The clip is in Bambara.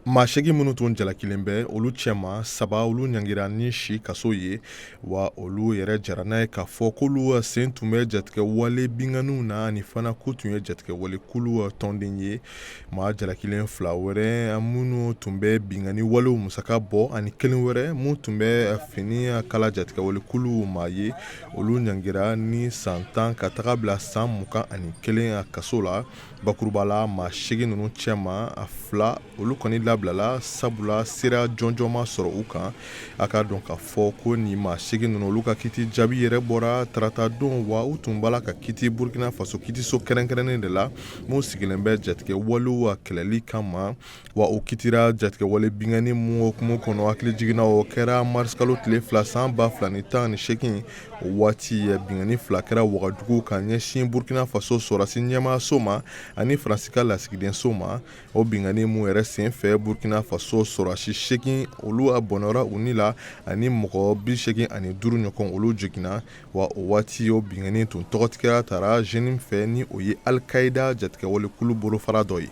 Maa 8 minnu tun jalakilen bɛ, olu cɛma saba, olu ɲangira ni si kaso ye. Wa olu yɛrɛ jara n'a ye k'a fɔ k'olu sen tun bɛ jatigɛwale binkanniw na, ani fana k'u tun ye jatigɛwale kulu tɔnden ye. Maa jalakilen fila wɛrɛ minnu tun bɛ binkanni walew musaka bɔ, ani kelen wɛrɛ min tun bɛ fini kala jatigɛwale kulu maa ye, olu ɲangira ni san 10 ka taga bila san 21 kaso la. Bakuruba la, maa 8 ninnu cɛma a fila, olu kɔni labilala, sabula sira jɔnjɔn ma sɔrɔ u kan. A k'a dɔn k'a fɔ ko nin maa 8 ninnu, olu ka kiti jaabi yɛrɛ bɔra tarata don. Wa u tun b'a la ka kiti Burkina Faso kitiso kɛrɛnkɛrɛnnen de la min sigilen bɛ jatigɛ walew kɛlɛli kama. Wa u kitira jatigɛwale binkanni mun hukumu kɔnɔ, hakili jiginna, o kɛra marisikalo tile 2 san 2018. O waati binkanni fila kɛra Wagadugu ka ɲɛsin Burkina Faso sɔrɔdasi ɲɛmaaso ma ani Faransi ka lasigidenso ma. O binkanni mun yɛrɛ sen fɛ, Burkina Faso sɔrɔdasi 8, olu a bɔnɛra u ni la, ani mɔgɔ 85 ɲɔgɔn, olu joginna. Wa o waati, o binkanni tun tɔgɔtigɛra tara JNIM fɛ, ni o ye Al-Qaïda jatigɛwale kulu bolofara dɔ ye.